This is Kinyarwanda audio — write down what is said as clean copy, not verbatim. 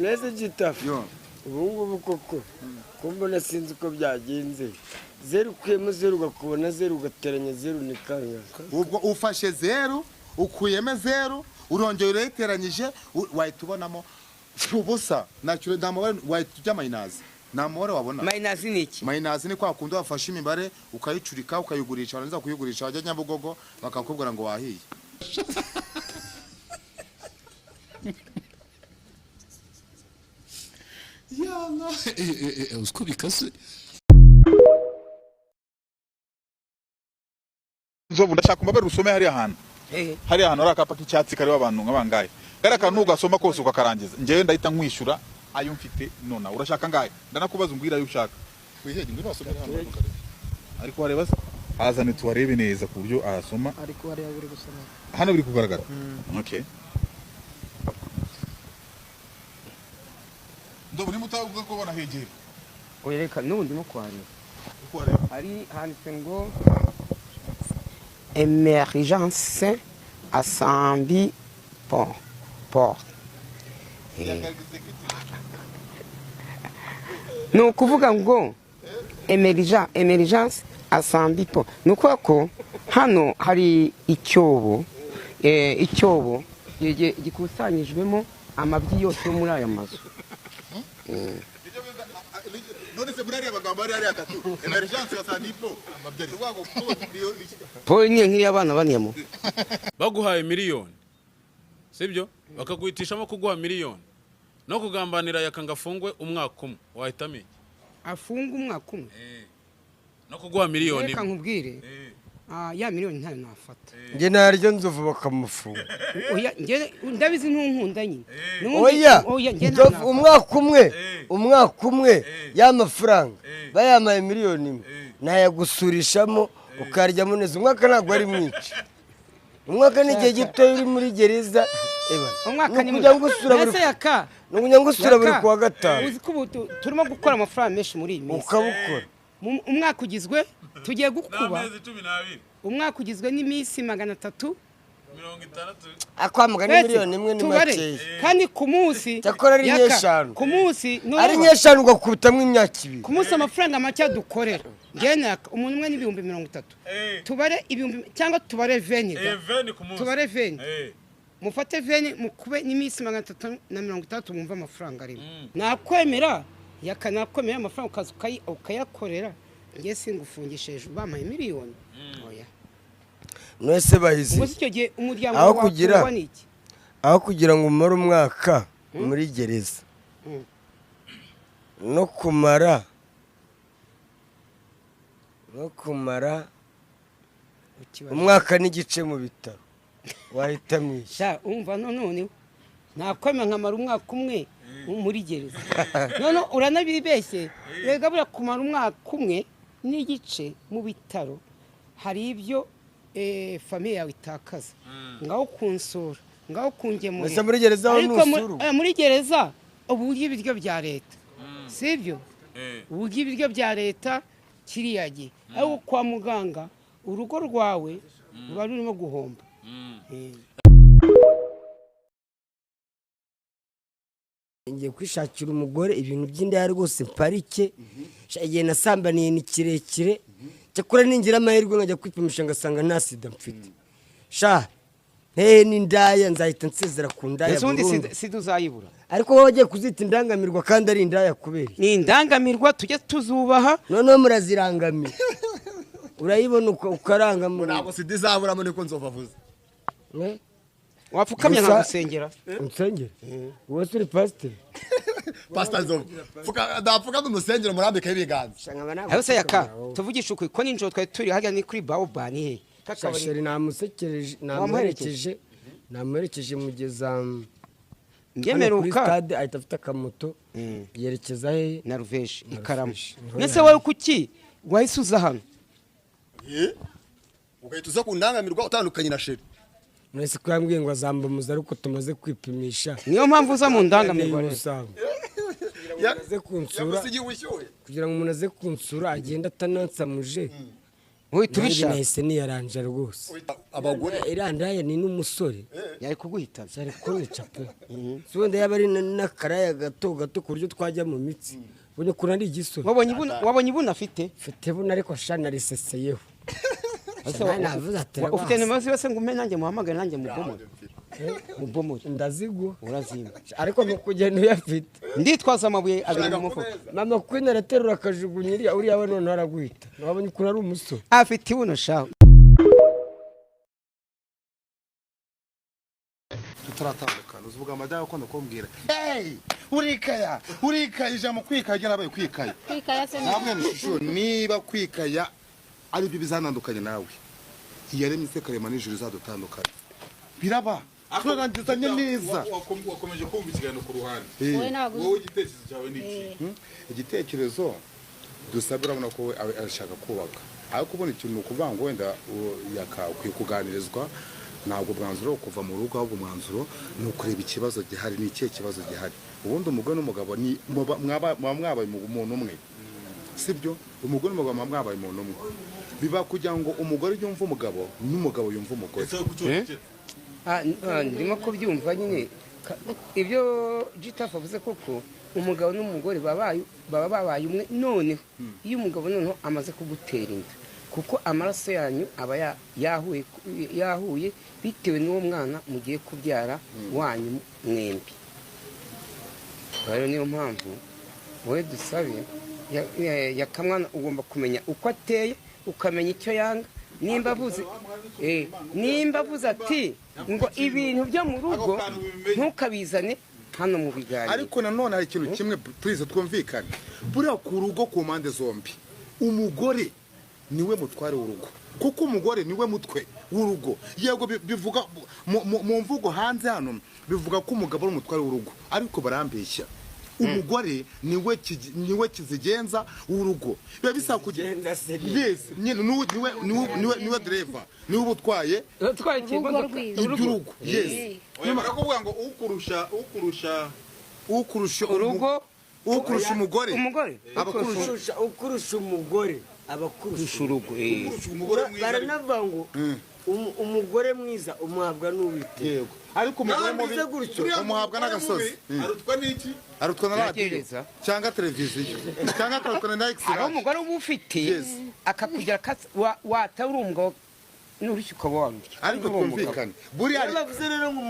Neza gitafu. Ubu ngubu koko ko mbona sinzi uko byagenze, zeru ukuyemo zeru ugakubona zeru, ugateranya zeru ni kangahe? Ubwo ufashe zeru, ukuyemo zeru, urongera urayiteranyije, wahita ubonamo ubusa. Ntacyo, nta mubare wahita ujya minus, nta mubare wabona. Minus ni iki? Minus ni kwa kundi wafashe imibare ukayicurika, ukayigurisha, warangiza kuyigurisha wajya Nyabugogo bakakubwira ngo wahiye. Yala, uziko bikase. Nzovu, ndashaka umbabare usome hariya hantu. Hariya hantu hari akapa k'icyatsi kariho abantu nk'abangahe. Kariya kantu ugasoma kose ukakarangiza, njyewe ndahita nkwishyura ayo mfite nona. Urashaka angahe? Ndanakubaza, umbwira ayo ushaka. Wihege, ngwino wasomere hano. Ariko wareba se, azane tuwarebe neza ku buryo ahasoma. Ariko hariya biri gusoma. Hano biri kugaragara, okay. Ndobo niba utavuga ko banahegera. Oya, reka n'ubu ndimo kuhareba. Uko wareba. Hari handitse ngo emergence asambi port. Ni ukuvuga ngo emergence asambi port, ni ukuvuga ko hano hari icyobo, icyobo gikusanyijwemo amabyi yose yo muri aya mazu. None se muri ariya magambo ari hariya atatu, emergence ya sanipo, Paul ni nk'iy'abana baniyamo. Baguhaye miliyoni, sibyo? Bakaguhitishamo kuguha miliyoni no kugambanira Yaka ngo afungwe umwaka umwe, wahitamo iki? Afunga umwaka umwe? No kuguha miliyoni Reka imwe. nkubwire. Ya miliyoni ntayo nafata. Njye naryo Nzovu bakamufunga. Oya, njye ndabizi ntunkunda nyine. Oya. Oya, njye ntayo Nzovu, nafata. umwaka umwe, umwaka umwe, y'amafaranga bayamaye miliyoni 1 nayagusurishamo ukaryamo neza. Umwaka ntabwo ari mwinshi, umwaka ni igihe gito uri muri gereza eba. Umwaka ni ni ukujya ngusura buri Mbese Yaka, ni ukujya ngusura buri Yaka, kuwa gatanu. Uzi ko ubu turimo gukora amafaranga menshi muri iyi minsi. Ukabukora. Umwaka ugizwe, tugiye gukuba. N'amezi 12. Umwaka ugizwe n'iminsi 360. Akwamugana Uretse, miliyoni 1 ni tubare. makeya. Kandi ku munsi Cyakora ari Yaka, nk'eshanu. ku munsi Ari nureba, nk'eshanu ugakubitamo imyaka 2. ku munsi amafaranga make dukorera, njyewe naka umuntu umwe n'30,000. Tubare ibihumbi cyangwa tubare 20 da. 20 ku munsi. Tubare 20, mufate 20 mukube n'iminsi 360, mwumve amafaranga arimo. Nakwemera Yaka, nakwemera amafaranga ukaza ukayakorera, njye singufungisha hejuru bampaye miliyoni, oya. None bahizi Ubwo si icyo gihe umuryango Aho wawe kugira- n'iki? Aho kugira ngo umare umwaka muri gereza no kumara umwaka n'igice mu bitaro, wahitamo iki? Sha, umva, none nakwemera nkamara umwaka umwe muri gereza. None uranabibeshye rega, buriya kumara umwaka umwe n'igice mu bitaro hari ibyo famille yawe itakaza, ngaho kunsura, ngaho kungemurira. Mbese muri gereza aho Ariko ntusura? muri gereza ubu urya ibiryo bya leta, sibyo? Ubu urya ibiryo bya leta kiriya gihe, ariko kwa muganga urugo rwawe ruba rurimo guhomba. Ngiye kwishakira umugore, ibintu by'indaya rwose mparike. Sha, igihe nasambaniye ni kirekire. Cyakora ningira amahirwe nkajya kwipimisha ngasanga nta sida mfite, sha, hehe n'indaya, nzahita nsezera ku ndaya Ese ubundi burundu. sida uzayibura? Ariko wowe wagiye kuzita indangamirwa kandi ari indaya kubera iki? Ni indangamirwa, tujye tuzubaha. Noneho murazirangamira, urayibona ukarangamira. Ntabwo sida izaburamo, niko Nzovu avuze. Eh? Wapfukamye Gusa- nkagusengera. Unsengere? Wowe uri pasiteri? Pasita Nzovu, ndapfuka mu musengero murambikeho ibiganza. Aho se Yaka, tuvugishe ukuri, ko nijoro twari turi hariya ni kuri Baobani he? Kakabari. Sheri namusekereje. Wamuherekeje? Namuherekeje mugeza hano kuri Ngemeruka stade, ahita afite akamoto yerekeza hehe? Na Ruveje ikaramu. Niho. Nese wowe kuki wahise uza hano? Ugahita uza ku ndangamirwa utandukanye na sheri. Mwese ko yambwiye ngo azambamuza ariko tumaze kwipimisha. Niyo mpamvu uza mu ndangamirwa rero. Usanga aze kunsura. Yagusigiye ubushyuhe. Kugira ngo umuntu aze kunsura agende atanansamuje. Uhita Nanjye ubishaka. Nahise niyaranja rwose. Abagore. Iriya ndaya ni n'umusore. Yari kuguhitana. Cyari kunyica pe. Si wenda yaba ari n'akaraya gato gato ku buryo twajya mu mitsi, ubonye ukuntu ari igisore. Wabonye ibuno afite? Mfite buno, ariko sha nariseseyeho. Ese Navuze ati ufite nimero ziwe se ngo umpe nanjye muhamagare, nanjye mubomore, mubomore? Ndaziguha. Urazimba. Ariko mu kugenda uyafite. Nditwaza amabuye abiri mu mufuka. Mama Queen araterura akajugunya iriya, uriya we noneho araguhita. Wabonye ukuntu ari umusore? Afite ibuno shahu. Tutaratandukana, uzivuga amajyana akunda kumbwira, hey, urikaya, urikaya, ijambo kwikaya ryo nabaye kwikaya. Kwikaya se ni Ntabwo ni ishusho. Niba kwikaya ari byo bizanandukanye nawe, iyaremye isi ikarema n'ijuru izadutandukanye, biraba turarangizanye neza. Wakomeje kumva ikiganiro ku ruhande. Wowe ntabwo Wowe igitekerezo cyawe ni iki? Igitekerezo dusabwe, urabona ko we arashaka kubaka, ariko ubona ikintu ni ukuvuga ngo wenda yakakwiye kuganirizwa. Ntabwo umwanzuro wo kuva mu rugo, ahubwo umwanzuro ni ukureba ikibazo gihari. Ni ikihe kibazo gihari? Ubundi umugore n'umugabo ni muba mwabaye umuntu umwe, sibyo? Umugore n'umugabo muba mwabaye umuntu umwe. Biba kugira ngo umugore yumve umugabo n'umugabo yumve umugore. Ese kuki wacecetse? Ah, ndimo kubyumva nyine. Ibyo Gitafu avuze koko, umugabo n'umugore baba babaye umwe. Noneho iyo umugabo noneho amaze kugutera inda, kuko amaraso yanyu aba yahuye bitewe n'uwo mwana mugiye kubyara wanyu mwembi. Rero niyo mpamvu wowe dusabe yakamwana ugomba kumenya uko ateye, ukamenya icyo yanga. Nimba avuze ati ngo ibintu byo mu rugo ntukabizane hano mu biganiro. Ariko nanone hari ikintu kimwe, please, twumvikane. Buriya ku rugo, ku mpande zombi, umugore niwe mutware w'urugo, kuko umugore niwe mutwe w'urugo. Yego, bivuga mu mvugo hanze hano, bivuga ko umugabo ari umutware w'urugo, ariko barambeshya. Umugore niwe kizigenza w'urugo. Biba bisaba kugira Kizigenza se ni- Yes, nyine niwe driver, niwe uba utwaye Utwaye iki? Urugo Imodoka? rwiza. Iby'urugo, yes. Oya, barakubwira ngo ukurusha Ukurusha Urugo. Ukurusha umugore. Umugore. Abakurusha Ukurusha umugore abakurusha urugo. Ukurusha umugore mwiza. Baranavuga ngo umugore mwiza umuhabwa n'Uwiteka. Yego, ariko umugore mubi Nawe gutyo. umuhabwa n'agasozi. Arutwa n'iki? Arutwa na radiyo. Gereza. Cyangwa televiziyo, cyangwa akarutwa na Hari x-ray. umugore uba ufite Yes. akakugira wataba uri umugabo n'urushyi ukaba warurya. Ariko Uri umugabo. twumvikane, buriya Iyo bavuze rero ngo